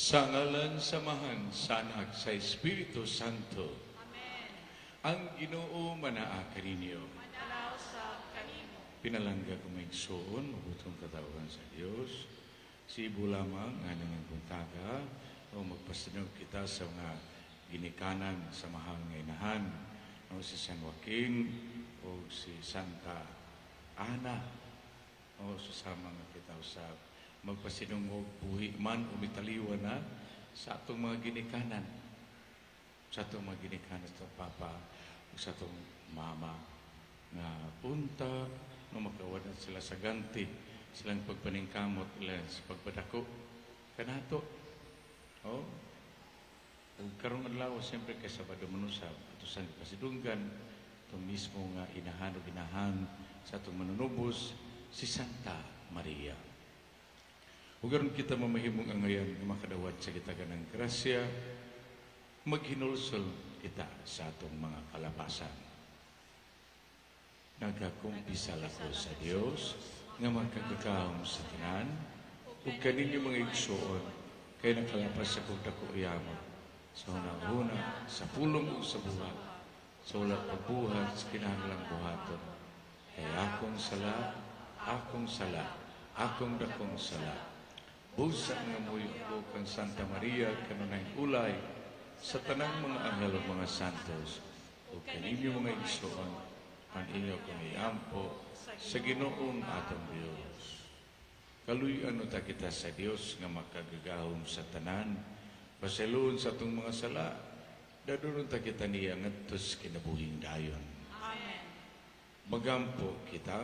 Sa ngalan sa Amahan, sa Anak, sa Espiritu Santo. Amen. Ang Ginoo manaa kaninyo. Manaa usab kanimo. Pinalangga ko mga igsoon, mabutong katawhan sa Dios. Sibo lamang nga nang buntaga o magpasinod kita sa mga ginikanan sa mahal nga inahan, no, si San Joaquin o si Santa Ana, o susama nga kita usab magpasinungog, buhi man o mitaliwan na, sa atong mga ginikanan, sa atong papa o sa atong mama, nga punta no makawadan sila sa ganti silang pagpaningkamot ila sa pagpadako kanato. Oh, ug karong adlaw, siyempre kay Sabado man usab, ato sang pasidunggan itong mismo nga inahan o ginahan sa atong Manunubos, si Santa Maria. Ug aron kita mamahimong angayan nga makadawat sa gitaganan grasya, maghinulsol kita sa atong mga kalapasan. Nagakumpisal ako sa Dios nga makagagahom sa tanan ug kaninyo, mga igsoon, kay nakalapas akong dako yamot sa hunahuna, sa pulong ug sa buhat, sa wala pagbuhat sa kinahanglang buhaton. Kay akong sala, akong sala, akong dakong sala. Busa nga muyo ako kang Santa Maria, kanunayng ulay, sa tanang mga anghel ug mga santos, ug kaninyo, mga igsoon, ang inyo kong iampo sa Ginoong atong Dios. Kaluy-an ta kita sa Dios nga makagagahom sa tanan, pasayloon sa atong mga sala, dadulon ta kita niya ngadto sa kinabuhing dayon. Amen. Magampo kita.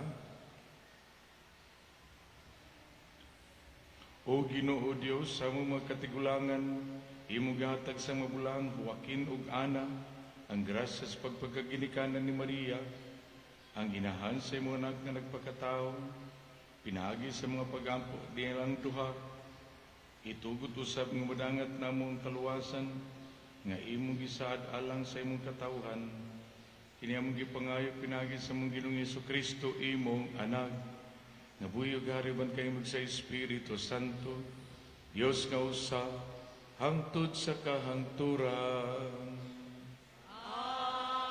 O Ginoo Dios, sa among mga katigulangan, imong gihatag sa mga bulang Joaquin ug Ana ang grasya sa pagpagkaginikanan ni Maria, ang inahan sa imong anak nga nagpakatao. Pinaagi sa mga pagampo nilang duha, itugot usab nga modangat namo ang kaluwasan nga imong gisaad alang sa imong katawhan. Kini among gipangayo pinaagi sa among Ginoong Kristo, imong anak, nga buhi ug hari uban kanimo sa Espiritu Santo, Dios nga usa, hangtod sa kahangturan. Amen.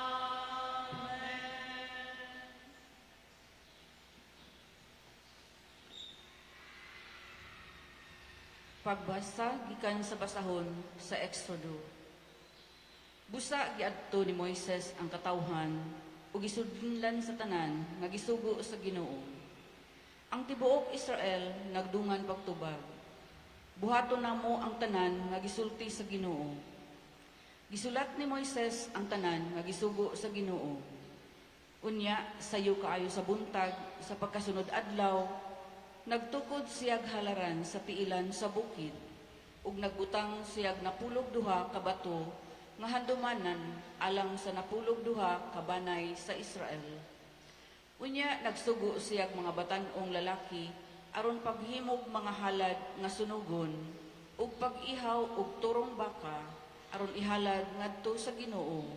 Pagbasa gikan sa basahon sa Exodo. Busa giadto ni Moises ang katawhan ug gisudlan sa tanan nga gisugo sa Ginoo. Ang tibuok Israel nagdungan pagtubag, "Buhaton namo ang tanan nga gisulti sa Ginoo." Gisulat ni Moises ang tanan nga gisugo sa Ginoo. Unya, sayo kaayo sa buntag sa pagkasunod adlaw, nagtukod siyag halaran sa tiilan sa bukid ug nagbutang siyag 12 ka bato nga handumanan alang sa 12 ka banay sa Israel. Unya nagsugo siyag mga batan-ong lalaki aron paghimog mga halad nga sunugon ug pag-ihaw og turong baka aron ihalad ngadto sa Ginoo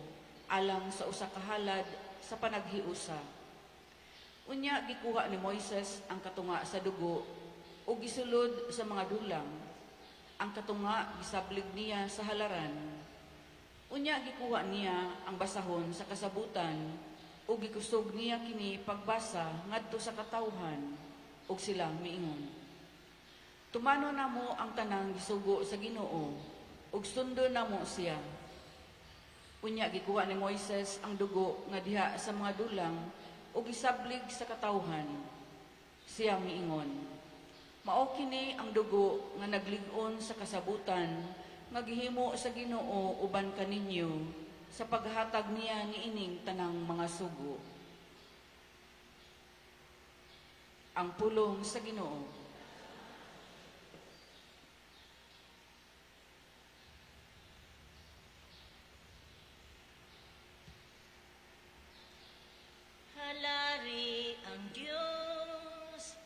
alang sa usa ka halad sa panaghiusa. Unya gikuha ni Moises ang katunga sa dugo ug gisulod sa mga dulang. Ang katunga gisablig niya sa halaran. Unya gikuha niya ang basahon sa kasabutan ug gikusog niya kini pagbasa ngadto sa katawhan, ug sila miingon, "Tumano namo ang tanang gisugo sa Ginoo ug sundon namo siya." Unya gikuha ni Moises ang dugo nga diha sa mga dulang ug gisablig sa katawhan. Siya miingon, "Mao kini ang dugo nga naglig-on sa kasabutan nga gihimo sa Ginoo uban kaninyo sa paghatag niya niining tanang mga sugo." Ang pulong sa Ginoo. Halari ang Dios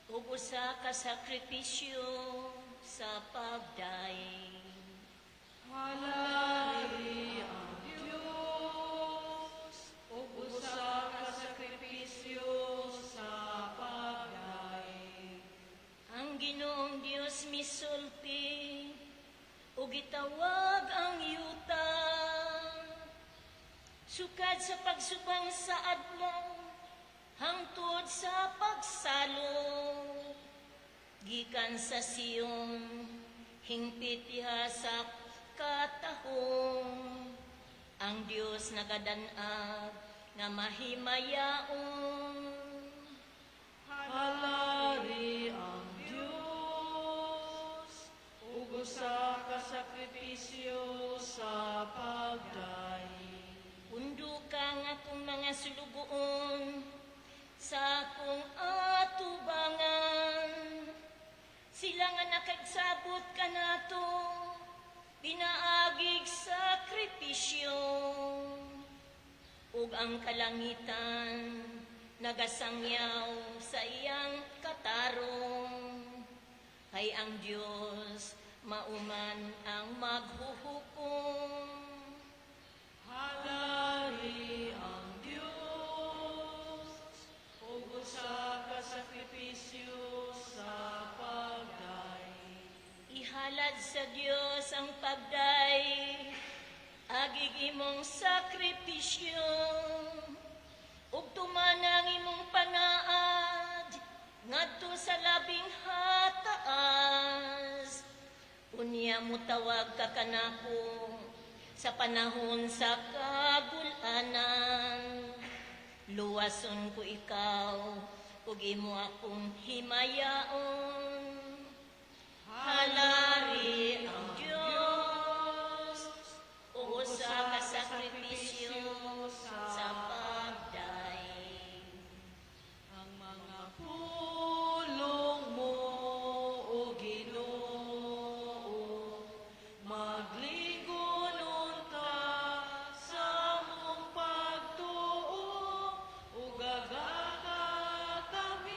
ug usa ka sakripisyo sa pagdaig. Halari ang Dios ug usa ka sakripisyo sa pagdaig. Ang Ginoong Dios misulti, Gitawag ang yuta sukad sa pagsubang sa adlaw hangtod sa pagsalop, gikan sa Sion hingpit diha sa katahom, ang Dios nagadanag nga mahimayaon. Halari ang Dios, ug usa ka sakripisyo sa pagdaig. Punduka ang akong mga sulugoon sa akong atubangan. Sila nga nakagsabot kanato pinaagig sakripisyo. Ug ang kalangitan nagasangyaw sa iyang katarong. Kay ang Dios mao man ang maghuhukom. Halari ang Dios, ug usa ka sakripisyo sa pagdaig. Ihalad sa Dios ang pagdaig, agig imong sakripisyo, ug tumana ang imong panaad ngadto sa labing hataas. Unya mutawag ka kanako sa panahon sa kagul-anan. Luwason ko ikaw ug imo akong himayaon. Halari ang Diyos, ug usa ka sakripisyo sa pagdaig. Ang mga pulong mo, O Ginoo, magligon unta sa among pagtuo, ug agakatamis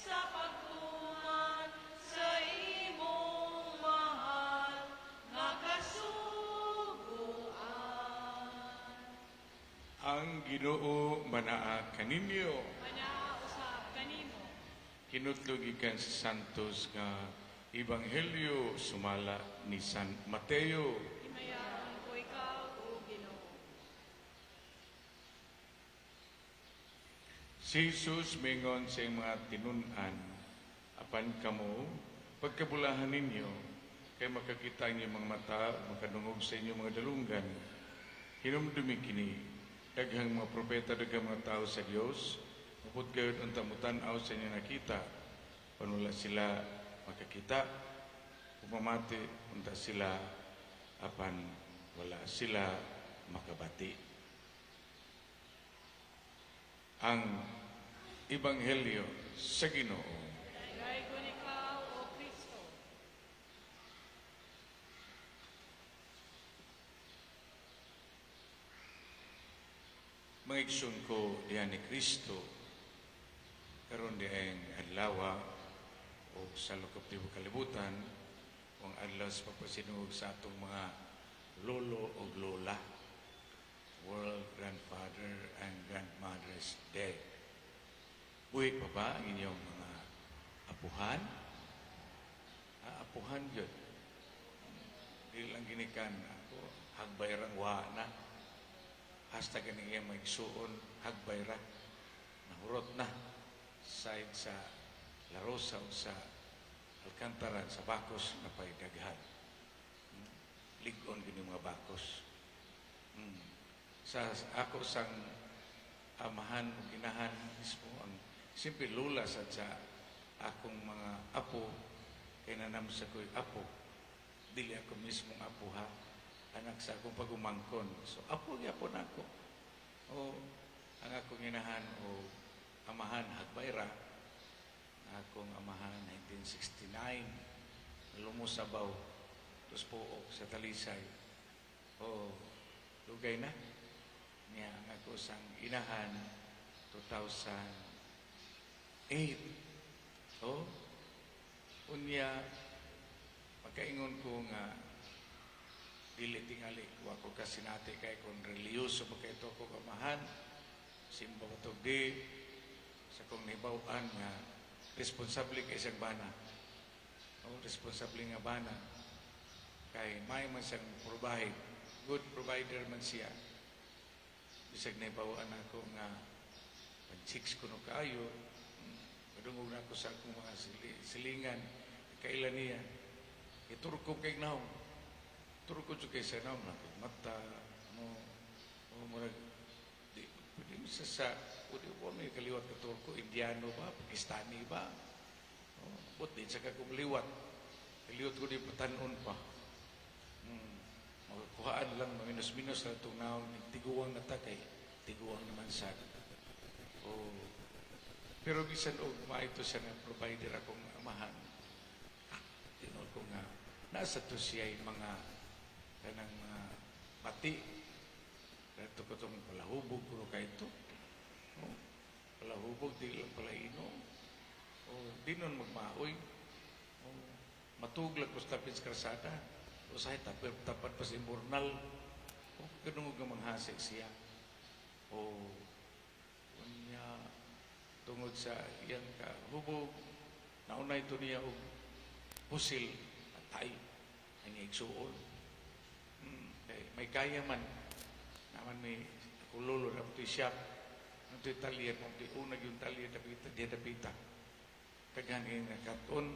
sa pagtuman sa imong mahal nga kasuguan. Ang Ginoo manaa kaninyo. Manaa usab kanimo. Hinutlo gikan sa Santos nga Ebanghelyo sumala ni San Mateo. Himayaon ko ikaw, O Ginoo. Si Jesus mingon sa iyang mga tinun-an, "Apan kamo, pagkabulahan ninyo, kay makakita ang inyong mga mata, makadungog sa inyong mga dalunggan. Hinumdumi kini, daghang mga propeta, daghang mga tao sa Dios, mupot gayud unta mutan-aw sa inyong nakita, apan wala sila makakita, pumamati unta sila, apan wala sila makabati." Ang Ebanghelyo sa Ginoo. Daygon ikaw, O Kristo. Mga igsoon ko diha ni Kristo, karon diayng adlaw o sa lakop tibuok kalibutan ang adlaw sa pagpasinugog sa atong mga lolo o lola, World Grandfather and Grandmother's Day. Buhi pa ba ang inyong mga apuhan? Ah, apuhan yun. Dili lang ginikan ako, hagbay rang wa na. Hasta ganing iyang maigsuon, hagbay ra. Nahurot na. Side sa La Rosa o sa Alcantara, sa Bakos, napaydaghan. Ligon gini mga Bakos. Sa ako sang amahan o ginahan mismo, ang simple lula sa akong mga apo, kay nanam sa ko'y apo. Dili ako mismong apo ha. Anak sa akong pagumangkon. So, apo gyapon ako. O, ang akong inahan o amahan, hagbayra. Ang akong amahan, 1969, lumusabaw, tapos puok sa Talisay. O, lugay na. Niya, ang ako sang inahan, 2008. O, unya, pagkaingon ko nga, dili tingali, wa ko kasinati kay kung reliyoso pa kay ito ko kamahan, simba ko to di, sa kong nibaw-an nga, responsable kay isang bana. O, responsable nga bana. Kay may man siyang provide, good provider man siya. Bisag nahibawaan ako nga pag-chicks ko no kaayo, madungog na ako sa akong mga silingan, kaila niya. Iturko kay naong. Turko jud kay sa naong, nakit mata, ano, o murag, di, pwede mo sa, pwede mo may kaliwat ka Turko, Indiano ba, Pakistani ba? Oh, but di sa ka kong liwat. Kaliwat ko di patanon pa. Makakuhaan lang, maminos-minos na itong naong, tiguang na ta kay, tiguang naman sa. Oh. Pero bisan og maito siya nga provider akong amahan. Tinuod ko nga nasa to siya yung mga kanang mga pati. Kato ko itong palahubog ko kay ito. Oh, palahubog, di lang pala inom. Oh, di nun magmaoy. Oh, matuglag ko sa tapin sa krasada. Usahay tapad, tapad pa sa imburnal. Oh, ganun nga manghasi siya. Oh, unya, tungod sa iyang kahubog, nauna ito niya og pusil atay ang igsuon. Kay may kaya man naman may ako lolo na ito'y shop, ito'y talyer, ito'y unag yung talyer, dapita, diya dapita. Daghan kay nakaton,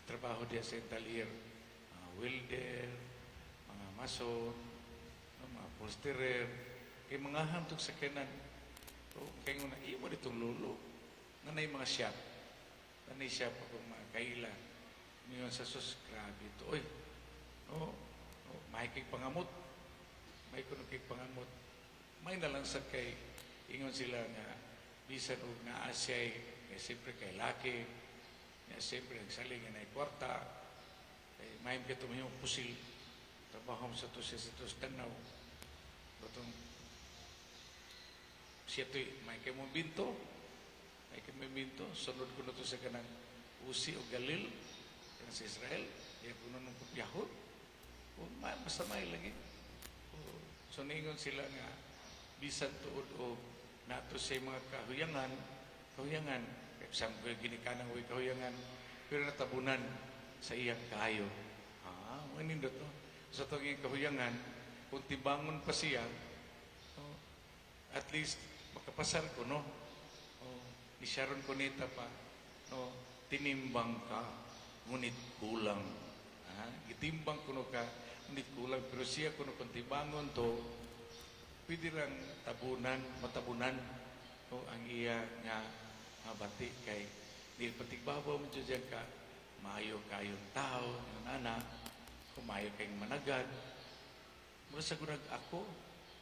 trabaho diya sa talyer, mga welder, mga mason, no, mga upholsterer, kay mga hamtog sa kanan. So, kay nguna, imo ditong lolo. Nanay mga shop. Nanay shop ako mga kaila. Ngayon sa sus, grabe ito. Oy, no, no, may kay pangamot. May kuno kay pangamot. May na lang sa kay, ingon sila nga, bisan og naa siya'y, kay siyempre kay laki, nga siyempre nagsaling nga naay kwarta, kay may kay tumihimong pusil, trabaho mo sa to siya sa tos tanaw. Batong siya to'y may kay mong binto, may kay mong binto, sunod ko na to sa kanang Uzi o Galil, kanang sa Israel, kaya kuno nung kopyahon. O, basta may lagi. O, so ningon sila nga, bisan tuod o nato sa mga kahuyangan, kahuyangan, kaya sa mga ginikanan o kahuyangan, pero natabunan sa iyang kaayo. Ah, mo nindot to. Sa itong iyang kahuyangan, kung tibangon pa siya, oh, at least makapasar ko, no? Oh, ni Sharon Cuneta pa, no? Tinimbang ka, ngunit kulang. Ah, gitimbang kuno ka, ngunit kulang. Pero siya kuno kung tibangon to, pwede lang tabunan, matabunan o ang iya nga nga bati kay dili patigbabaw mo dyan ka, maayo kayong tao, ng anak, kumayo kayong managad. Mura sa gurag ako,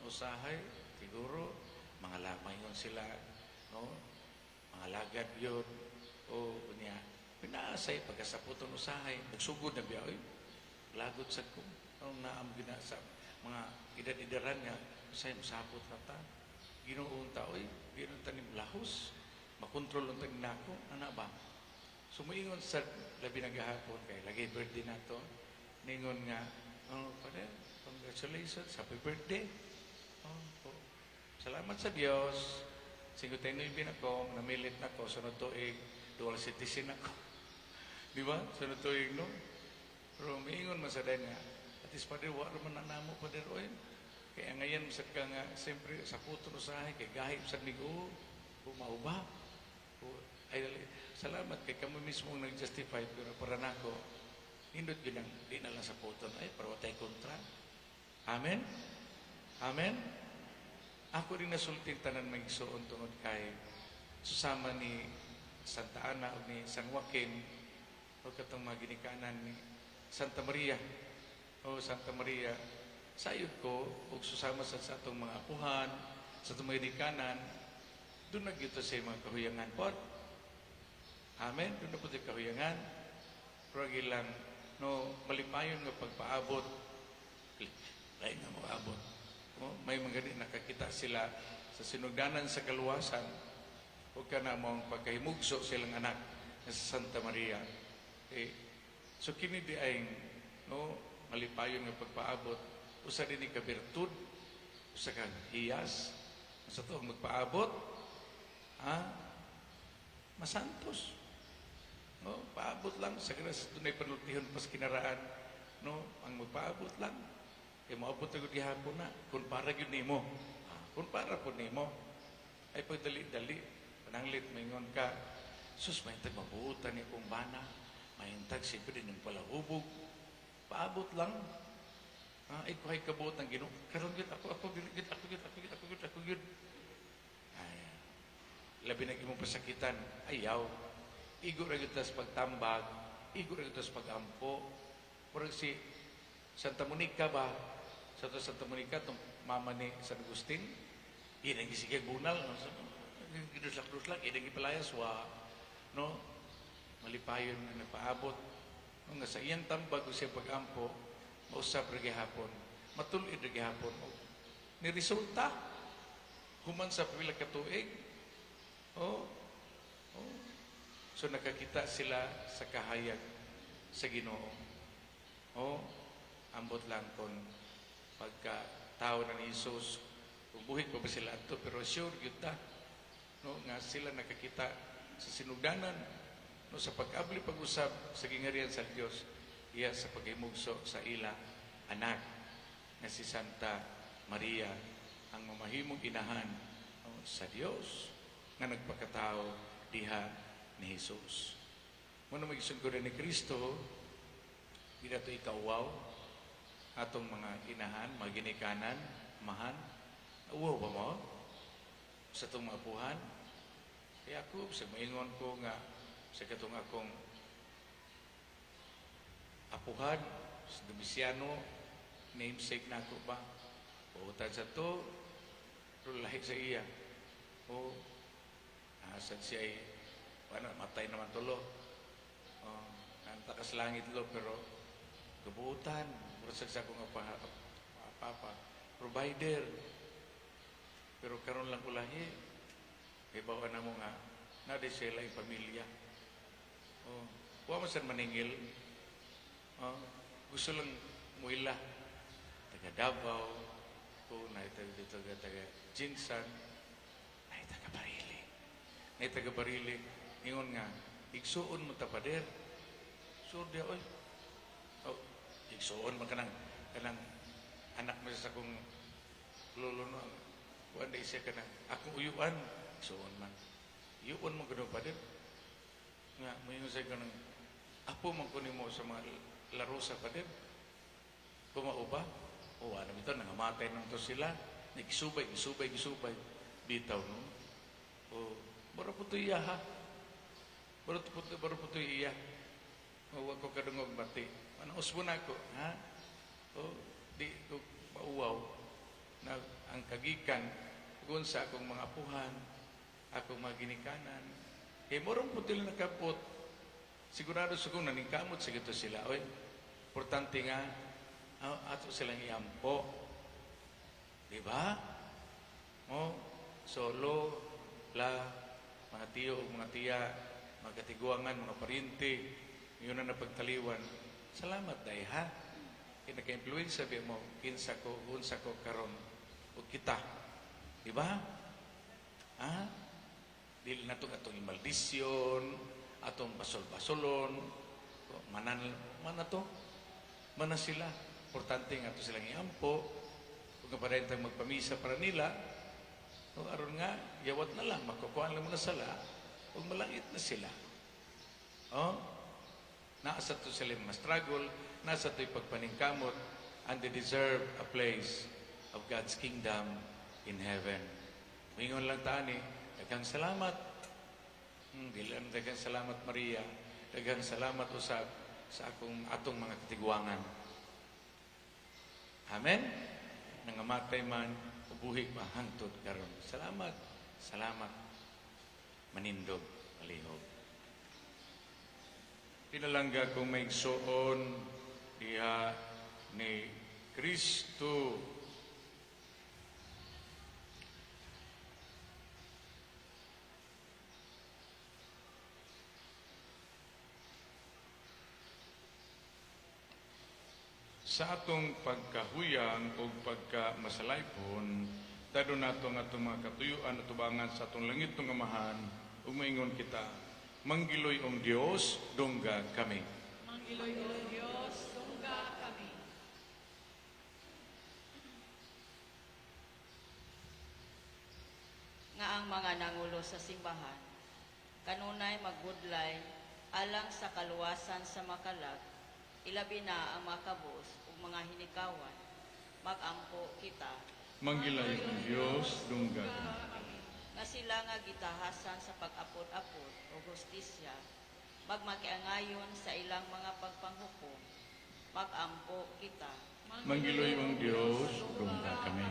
usahay, siguro, mga lamay yun sila, no? Mga lagad yun, o niya, pinaasay, pagkasaputon usahay, nagsugod na biya, oy, lagot sa ko, anong naam gina sa mga edad-edaran nga, usahay, masapot na ta, Ginoon ta, oy, ginoon ta ni lahos, makontrol unta ni nako, ana ba? Sumuingon sa labi na gahapon, kay lagi birthday na to, ningon nga, "Oh, Father, congratulations, happy birthday." Oh, oh. Salamat sa Dios. 59 ako, namilit na ko, sunod tuig, dual citizen ako. Di ba? Sunod tuig, no? Pero miingon man sa nga, at least, Father, wa man na namo, Father, oy. Kaya ngayon, sad ka nga, siyempre, sa puto no sahay, kay gahip sa nigo, kumauba. Ay, salamat kay kamo mismo ang nag-justify, pero para nako, nindot yun ang, di na lang sa puto, ay, para watay kontra. Amen? Amen? Ako rin nasulting tanan magsuon tungod kay susama ni Santa Ana o ni San Joaquin o katong mga ginikanan ni Santa Maria. O Santa Maria, sayod ko og susama sa atong mga apuhan, sa atong mga ginikanan, doon na gyud sa mga kahuyangan pod. Amen. Doon na po sa kahuyangan. Pero ang ilang, no, malipayon nga pagpaabot, lain nga moabot. No, may mga di nakakita sila sa sinugdanan sa kaluwasan o ka na mong pagkahimugso silang anak na sa Santa Maria. Eh, so kini di ay no, malipayon nga pagpaabot, usa din ni ka birtud, usa ka hiyas sa to magpaabot, ha? Masantos. No, paabot lang sa grass dunay panultihon pas kinaraan. No, ang magpaabot lang. Kay moabot na gud gihapon na. Kung para gyud nimo. Ah, kung para pud nimo. Ay pagdali-dali, pananglit maingon ka, sus, mahintag mabuotan ni akong bana. Mahintag siyempre din yung palahubog. Paabot lang. Ah, ay kuhay kabuot ng Ginoo. Karon gyud ako ako gyud gyud, ako gyud ako gyud ako gyud ako gyud. Ay, labi na imong pasakitan, ayaw. Igo ra gyud tas pagtambag, igo ra gyud tas pagampo. Murag si Santa Monica ba? Sa to Santa Monica, tong mama ni San Agustin, iyang gisigag bunal, no? Giduslak-duslak, iyang gipalayas, wa, no? Malipayon nga nagpaabot. No, nga sa iyang tambag o siya pagampo, mausap ra gihapon, matul-id ra gihapon. Ni resulta, human sa pila ka tuig, oh. So nakakita sila sa kahayag sa Ginoo. Oh, ambot lang kon pagka tao na ni Jesus, kung buhi pa ba sila ato, pero sure gyud ta, no, nga sila nakakita sa sinugdanan, no, sa pag-abli pag-usab sa gingarian sa Dios, iya sa paghimugso sa ila anak nga si Santa Maria, ang mamahimong inahan, no, sa Dios nga nagpakatao diha ni Jesus. Muna magisod ko rin ni Kristo, di na ito ikauwaw, atong mga inahan, mga ginikanan, amahan. Nauwaw ba mo? Sa itong mga apuhan? Kaya ako, sa maingon ko nga, sa katong akong apuhan, sa Domiciano, namesake na ako ba? Buotan sa to, pero lahi sa iya. O, asad siya ay, wala, matay naman tulo. O, nanta ka sa langit lo, pero kabuutan, murag sa akong papa, provider. Pero karon lang ulahi, ibawa na mo nga, na di sila yung pamilya. O, wa man sad maningil. O, gusto lang muila. Taga Davao, o na taga taga taga GenSan, na taga Barili. Na taga Barili, ingon nga, igsuon mo ta pader. Sure di oy. Oh, igsuon man kanang kanang anak mo sa akong lolo no. Kuan di siya kanang akong uyuan, igsuon man. Uyuan man kuno pader. Nga moingon siya kanang apo man kuno mo sa mga laro sa pader. Kumao ba? O ano ito, nangamatay nang to sila. Nagsubay, gisubay, gisubay. Bitaw, no? O, baro po ito iya, ha? Baro po ito, baro po ito iya. O, wag ko kadungog bati. Ano, usbo na ako, ha? O, di ko mauwaw na ang kagikan kung sa akong mga apuhan, akong mga ginikanan. Kay morong putil na kapot, sigurado sa kong naningkamot sa gito sila. Oy, importante nga, ato silang iampo. Di ba? O, solo, la, mga tiyo, mga tiya, mga katiguangan, mga paryente, yun na napagtaliwan. Salamat, day, ha? Kaya naka-influensya ba mo, kinsa ko, unsa ko, karon, o kita. Di ba? Ha? Dili na itong atong imaldisyon, atong basol-basolon, manan, mana to, mana sila. Importante nga ito silang iampo, kung kapadayon tayong magpamisa para nila, o aron nga, yawat na lang, makukuhaan lang mo na sala, ug malangit na sila. Oh? Naasa to sila yung mga struggle, nasa to'y pagpaningkamot, and they deserve a place of God's kingdom in heaven. Mingon lang tani, daghang salamat. Dili lang daghang salamat Maria, daghang salamat usab sa akong atong mga katiguangan. Amen. Nangamatay man, ubuhi pa hangtod karon. Salamat. Salamat. Manindog, palihog. Pinalangga kong maigsoon diha ni Kristo. Sa atong pagkahuyang o pagkamasalaypon, tado nato ang atong mga katuyuan at tubangan sa atong langit ng Amahan, ug maingon kita, manggiloy ang Dios, dungga kami. Manggiloy o Dios, dungga kami. Ang mga nangulo sa simbahan, kanunay magbudlay alang sa kaluwasan sa makalag, ilabi na ang makabos ug mga hinikawan. Magampo kita. Manggilayoong Dios, dungga kami. Nga sila nga gitahasan sa pag-apod-apod o hustisya, magmakiangayon sa ilang mga pagpanghukom. Magampo kita. Mangiluyong Dios, dungga kami.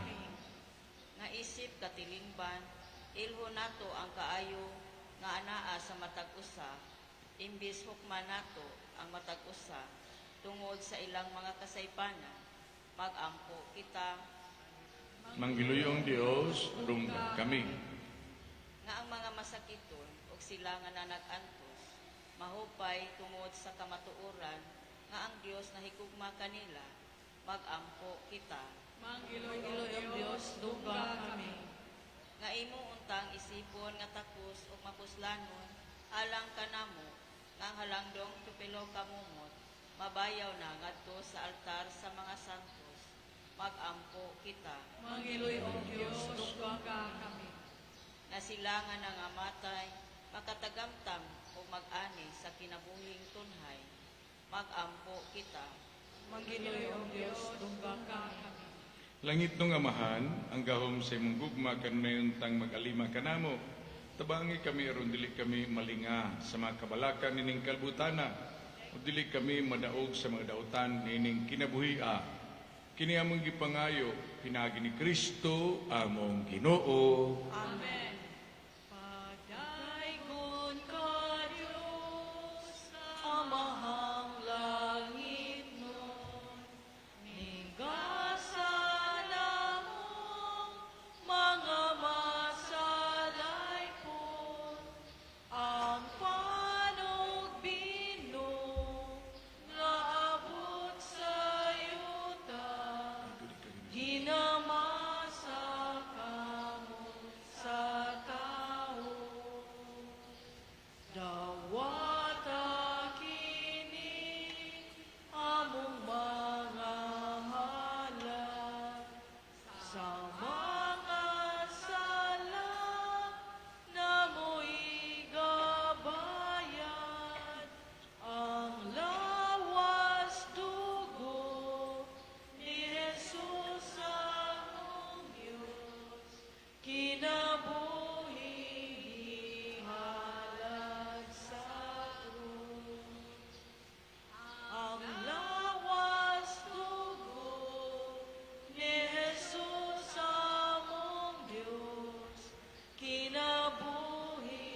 Nga isip katilingban, ilho nato ang kaayo nga anaa sa matag usa, imbis hukman nato ang matag usa tungod sa ilang mga kasaypanan. Magampo kita. Mangiluyong Dios, dungga kami. Nga ang mga masakiton ug sila nga nanag-antos mahupay tungod sa kamatuoran nga ang Dios nahigugma kanila. Magampo kita. Mangiluyong Dios, dungga kami. Nga imo untang isipon nga takos ug mapuslanon alang kanamo nga ang halangdong tupilo ka mumot mabayaw na ngadto sa altar sa mga santos. Magampo kita. Mangiluyong Dios, dungga kami. Nga sila nga nangamatay makatagamtam ug mag-ani sa kinabuhing tunhay. Magampo kita. Mangiluyong Dios, dungga kami. Langit nung Amahan, ang gahom sa imong gugma kanunay untang mag-alima kanamo. Tabangi kami aron dili kami malinga sa mga kabalakan nining kalbutana ug dili kami madaog sa mga dautan nining kinabuhia. Kini among gipangayo pinaagi ni Kristo among Ginoo. Amen. Padaygon ka, Diyos, Amahang langit nun, Ningasa namong mga masalaypon, ang panugbino nga abot sa yuta, ginamasa kamo sa tao. Dawata kini among mga halad sa mga sala namoy gabayad ang lawas dugo ni Jesus among Diyos, kinabuhi gihalad sa krus. Ang lawas dugo ni Jesus among Diyos, kinabuhi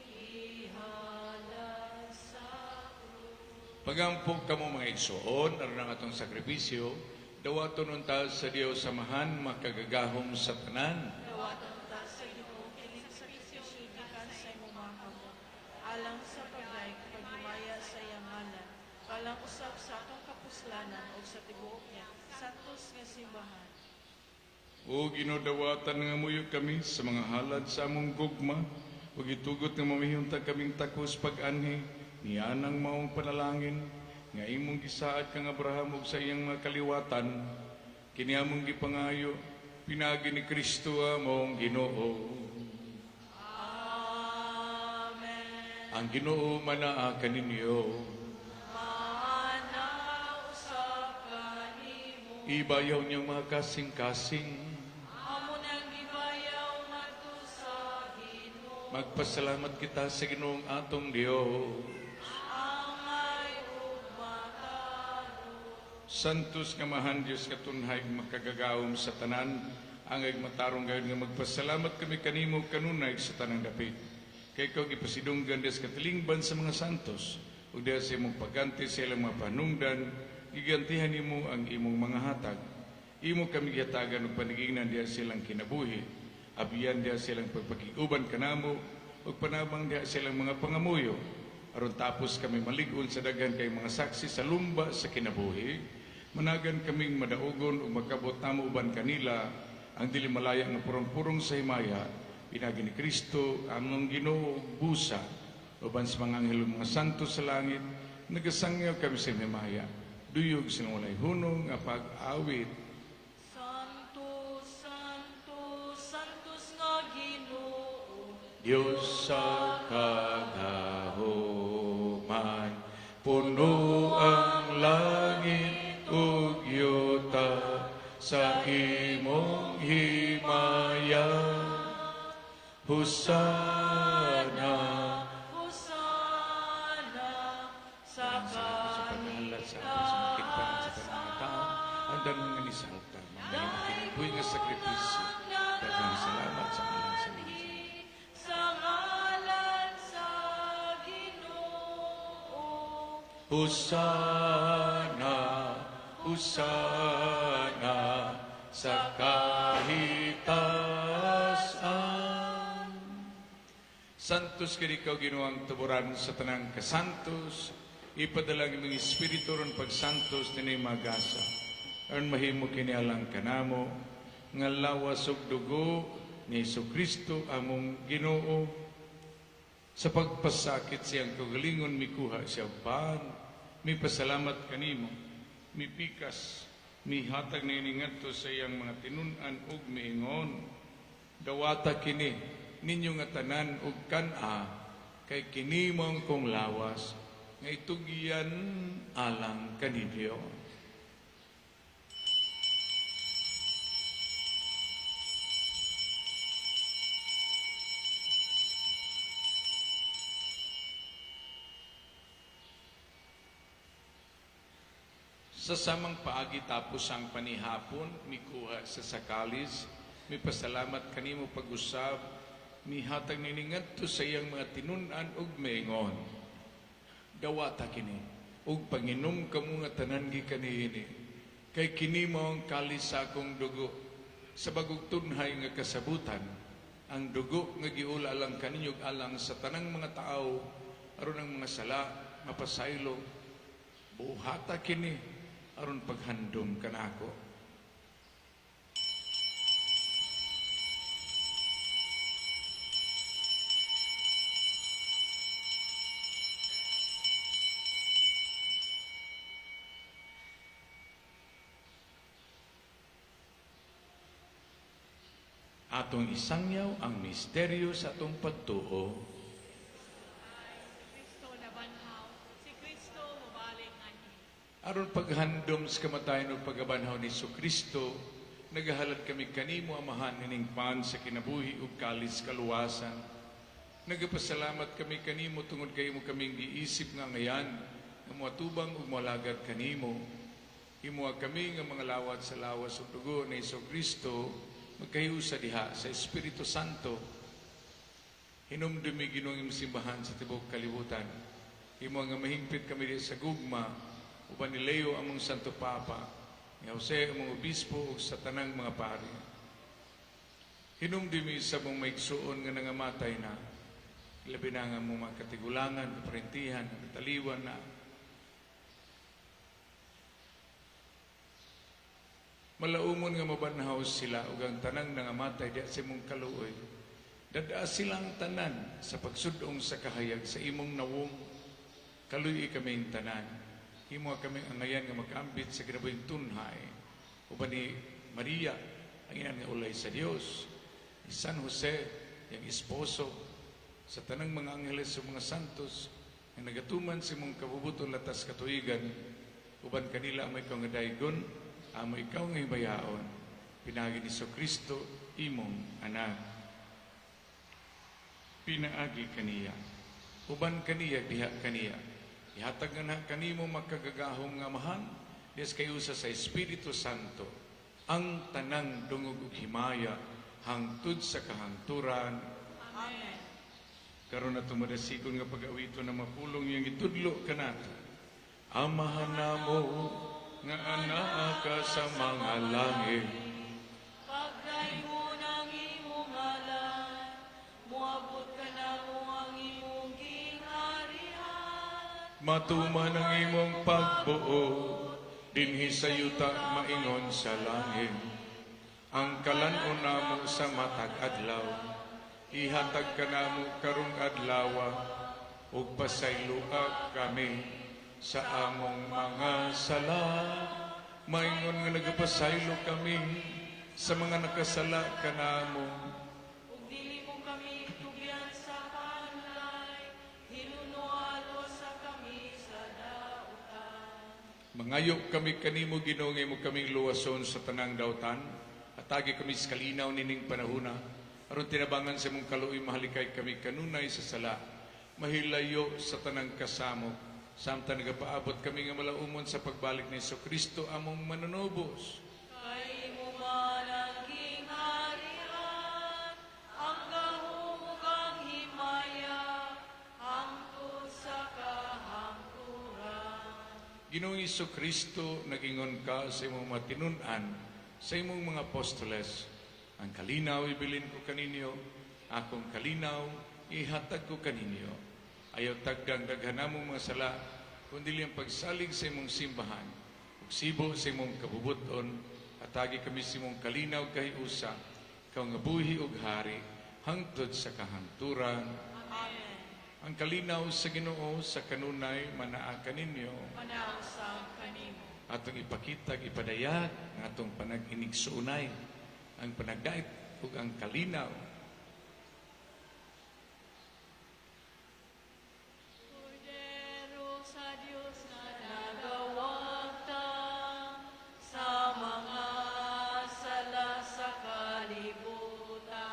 gihalad sa krus. Pagampo kamo, mga igsoon, aron ang atong sakripisyo dawaton unta sa Dios Amahan makagagahom sa tanan. Dawaton ta sa Ginoo kining sakripisyo gikan sa imong mga kamot, alang sa pagdayeg paghimaya sa iyang ngalan, alang usab sa atong kapuslanan ug sa tibuok niya santos nga simbahan. O Ginoo, dawata nga muyo kami sa mga halad sa among gugma ug itugot nga mamihunta kaming takos pag-anhi nianang maong panalangin nga imong gisaad kang Abraham ug sa iyang mga kaliwatan. Kini among gipangayo pinaagi ni Kristo among Ginoo. Amen. Ang Ginoo manaa kaninyo. Maana usab kanimo. Ibayaw niyang mga kasing-kasing. Amo nang gibayaw ngadto sa Ginoo. Magpasalamat kita sa Ginoong atong Dios. Angay ug matarong. Santos nga Amahan, Dios nga tunhay makagagahom sa tanan, angay matarong gayud nga magpasalamat kami kanimo kanunay sa tanang dapit. Kay ikaw gipasidunggan diha sa katilingban sa mga santos, ug diha sa imong pagganti sa ilang mga panungdan, gigantihan nimo ang imong mga hatag. Imo kami gihatagan og panigingnan diha sa ilang kinabuhi, abiyan diha sa ilang pagpakig-uban kanamo, ug panabang diha sa ilang mga pangamuyo, aron tapos kami malig-on sa daghan kay mga saksi sa lumba sa kinabuhi, managan kaming madaugon ug makabot namo uban kanila ang dili malaya nga purong-purong sa himaya pinaagi ni Kristo among Ginoo ug busa. Uban sa mga anghel ug mga santo sa langit, nagasangyaw kami sa himaya duyog sa walay hunong nga pag-awit. Santo, Santo, Santos nga Ginoo. Dios sa kagahuman, puno ang langit ug yuta sa imong himaya. Hosana. Hosana sa Sa paghalat sa aton sa makita sa tanang mga tao, ang danon nga ni sa altar, mga kinabuhi nga sakripisyo. Daghang salamat sa ngalan sa mga Sa ngalan sa Ginoo. Hosana, Hosana sa kahitasan. Santos kini ikaw, Ginoong tuboran sa tanang kasantos, ipadala ang imong Espiritu ron pagsantos nining mga gasa. Aron mahimo kini alang kanamo nga lawas ug dugo ni Kristo among Ginoo. Sa pagpasakit siyang kagalingon, mikuha siya og pan, mipasalamat kanimo, mipikas, mihatag niini ngadto sa iyang mga tinun-an ug miingon, "Dawata kini ninyo nga tanan ug kan-a, kay kini mao ang akong lawas nga itugyan alang kaninyo." Sa samang paagi, tapos ang panihapon, mikuha sa kalis, mipasalamat kanimo pag-usab, mihatag niini ngadto sa iyang mga tinun-an ug miingon, "Dawata kini ug panginom kamo nga tanan gikan niini, kay kini mao ang kalis sa akong dugo sa bagong tunhay nga kasabutan, ang dugo nga giula alang kaninyo ug alang sa tanang mga tawo aron ang mga sala mapasaylo. Buhata kini aron paghandom kanako." Atong isangyaw ang misteryo sa atong pagtuo. Kristo nabanhaw, si Kristo mobalik anhi. Aron paghandom sa kamatayon ug pagkabanhaw ni Kristo, nagahalad kami kanimo, Amahan, ining pan sa kinabuhi ug kalis kaluwasan. Nagapasalamat kami kanimo tungod kay imo kaming giisip nga angayan nga moatubang ug moalagad kanimo. Himoa kami nga mga lawat sa lawas ug dugo ni Kristo magkahiusa diha sa Espiritu Santo. Hinumdumi, Ginoong, imong simbahan sa tibuok kalibutan. Himo nga mahingpit kami diha sa gugma uban ni Leo among Santo Papa, ni Jose among obispo ug sa tanang mga pari. Hinumdumi sa among mga igsuon nga nangamatay na, labi na nga among mga katigulangan, kaparentihan, kataliwan na. Malaumon nga mabanhaw sila ug ang tanang nangamatay diha sa imong kaluoy. Dad-a silang tanan sa pagsud-ong sa kahayag sa imong nawong. Kaluy-i kaming tanan. Himo kaming angayan nga makaambit sa kinabuhing tunhay. Uban ni Maria, ang inan nga ulay sa Dios, ni San Jose, iyang esposo, sa tanang mga angheles ug mga santos nga nagatuman sa imong kabubuton latas katuigan, uban kanila amo ikaw nga daygon, amo ikaw nga himayaon, pinaagi ni Kristo imong anak. Pinaagi kaniya, uban kaniya, diha kaniya, ihatag nga na kanimo makagagahom nga Amahan, diha kahiusa sa Espiritu Santo, ang tanang dungog ug himaya hangtod sa kahangturan. Amen. Karon na tumadasigon nga pag-awito na mapulong yung itudlo kanato. Amahan namo nga anaa ka sa mga langit. Pagdaygon ang imong ngalan, moabot kanamo ang imong gingharian. Matuman ang imong pagbuot dinhi sa yuta maingon sa langit. Ang kalan-on namo sa matag adlaw, ihatag kanamo karong adlawa, ug pasayloa kami sa among mga sala, maingon nga nagapasaylo kami sa mga nakasala kanamo. Ug dili mo kami itugyan. Mangayo kami kanimo, Ginoo, nga imo kaming luwason sa tanang dautan. Hatagi kami sa kalinaw nining panahuna. Aron tinabangan sa imong kaluoy, mahalikay kami kanunay sa sala. Mahilayo sa tanang kasamok. Samtang nagapaabot kami nga malaumon sa pagbalik ni Kristo among manunubos. Kay imo man ang gingharian, ang gahom ug ang himaya, hangtod sa kahangturan. Ginoong Kristo, nagingon ka sa imong mga tinun-an, sa imong mga apostoles, "Ang kalinaw ibilin ko kaninyo, akong kalinaw ihatag ko kaninyo. Ayaw tagdang daghan namong mga sala, kundi ang pagsalig sa imong simbahan, ug sibo sa imong kabubuton, hatagi kami sa imong kalinaw kahiusa, ikaw nga buhi ug hari, hangtod sa kahangturan." Amen. Ang kalinaw sa Ginoo sa kanunay manaa kaninyo. Manaa usab kanimo. Atong ipakita, ipadayag ang atong panag-inigsuonay, ang panagdait ug ang kalinaw. Kordero sa Dios nga nagawagtang sa mga sala sa kalibutan,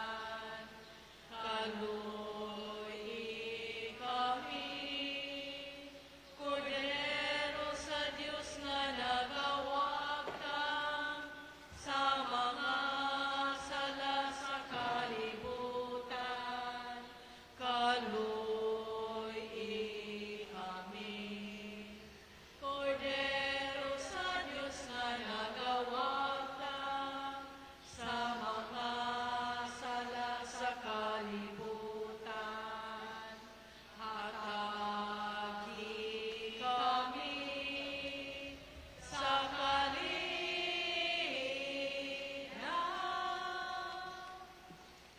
kaluoyi kami. Kordero sa Dios nga nagawagtang sa mga sala sa kalibutan, kaluoyi kami. Kordero sa Dios nga nagawagtang sa mga sala sa kalibutan, hatagi kami sa kalinaw.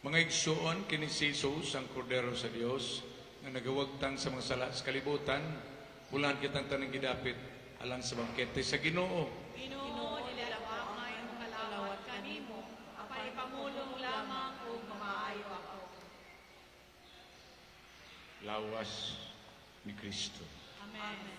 Mga igsuon, kini si Jesus ang Kordero sa Dios nga nagawagtang sa mga sala sa kalibutan. Bulahan kitang tanang gidapit alang sa bangkete sa Ginoo. Ginoo, dili ako angay mokalawat kanimo, apan ipamulong lamang ug mamaayo ako. Lawas ni Kristo. Amen.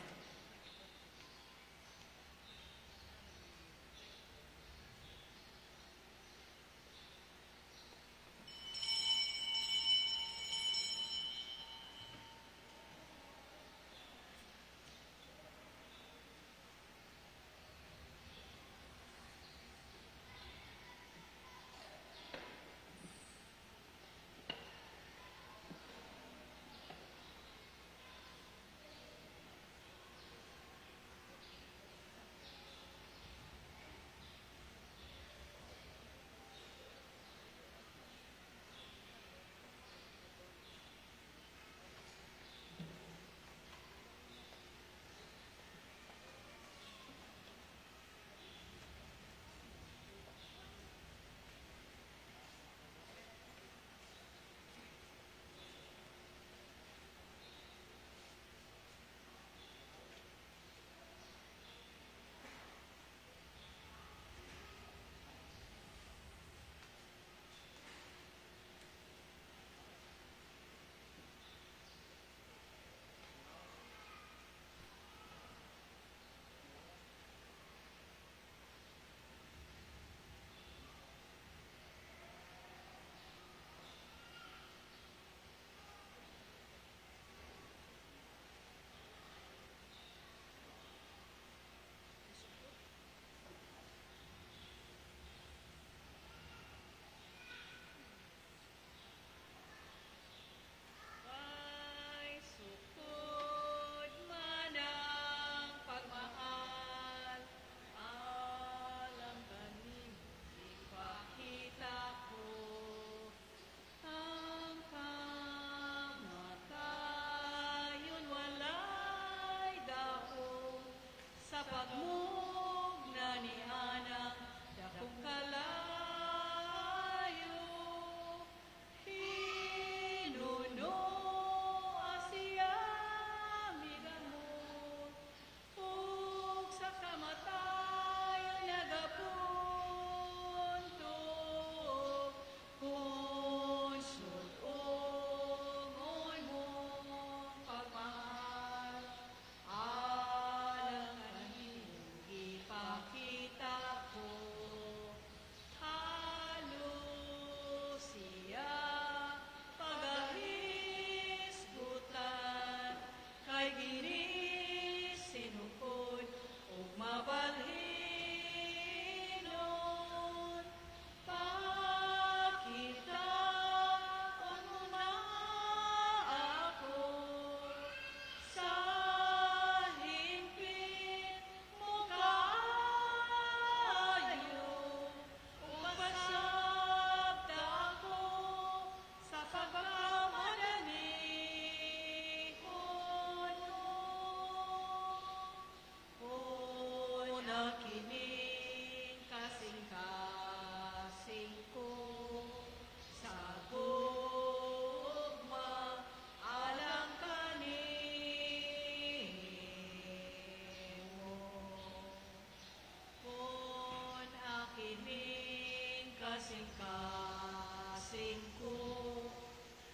Kasing-kasing ko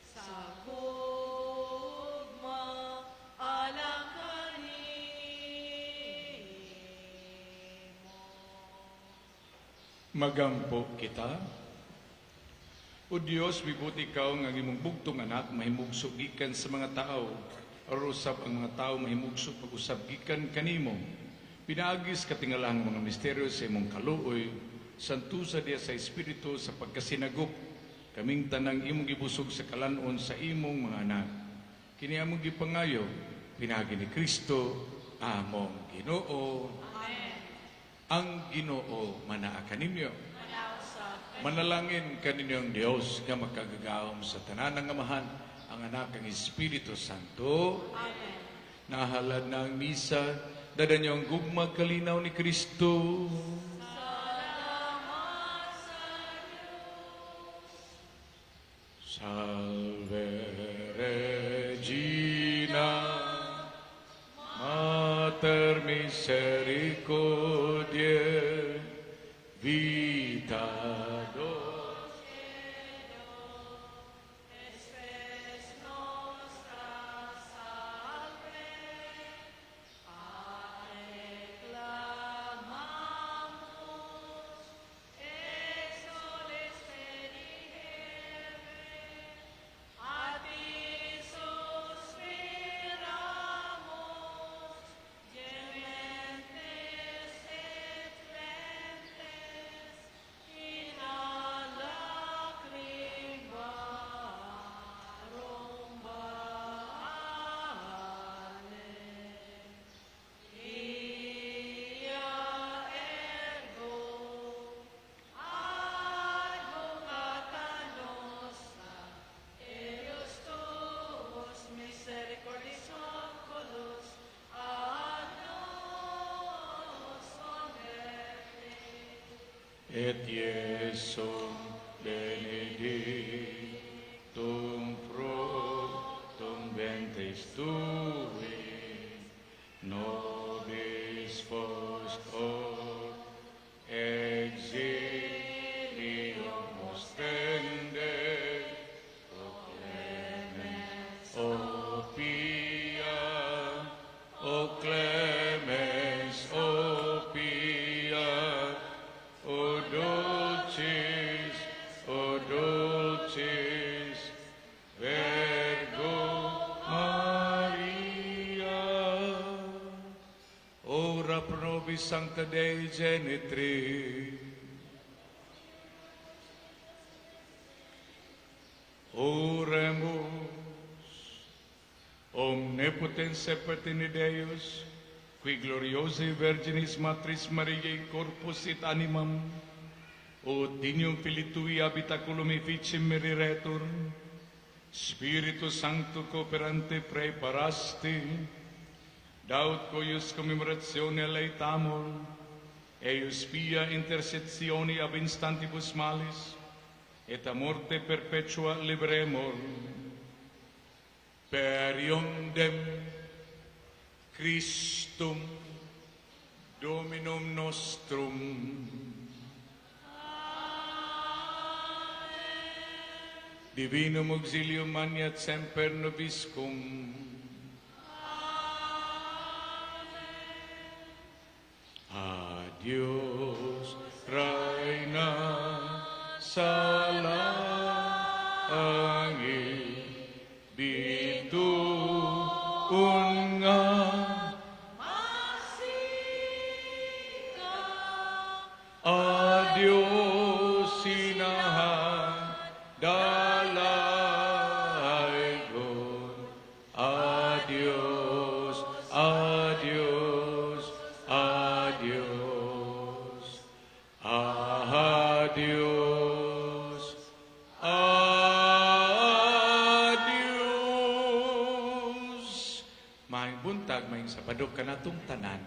sa gugma alang kanimo. Magampo kita. O Dios, mibuot ikaw nga ang imong bugtong anak mahimugso gikan sa mga tao. Aron usab ang mga tao mahimugso pag-usab gikan kanimo. Pinaagi sa katingalahang mga misteryo sa imong kaluoy, santusa diha sa Espiritu sa pagkasinagop. Kaming tanang imong gibusog sa kalan-on sa imong mga anak. Kini among gipangayo, pinaagi ni Kristo, among Ginoo. Amen. Ang Ginoo manaa kaninyo. Manalangin kaninyo ang Dios nga makagagahom sa tanan nga Amahan, ang Anak, ang Espiritu Santo. Amen. Nahalad na ang misa, dada niyo ang gugma kalinaw ni Kristo. Salamat sa Diyos. Salve Regina, Mater misericordiae, vita Spes nostra salve, a te clamamus, exules periheve, a ti suspiramus, gementes et flentes, in hac lacrimarum vale. Ia ergo advocata nostra, eius tuos misericordis oculos ad nos converte. Et Iesum benedictum fructum ventris tui, nobis post hoc exilium ostende, O clemens, O pia, O clemens, O pia, O dulcis, O dulcis, Virgo Maria. Ora pro nobis sancta Dei genitrix. Oremus. Omnipotens semper Deus, qui gloriosae Virginis Matris Mariae corpus et animam, ut dignum Filii Tui habitaculum efficem meriretur, Spiritu Sancto cooperante praeparasti, da ut cuius commemoratione laetamur, eius pia intercessione ab instantibus malis, et a morte perpetua liberemur. Per eundem Christum Dominum nostrum. Divinum auxilium maneat semper nobiscum. Adios, Reina, sa langit, bituon nga Masika, Adios, inahan, dalaygon. Adios, adios, adios. Adios, adios. Maayong buntag, maayong Sabado kanatong tanan.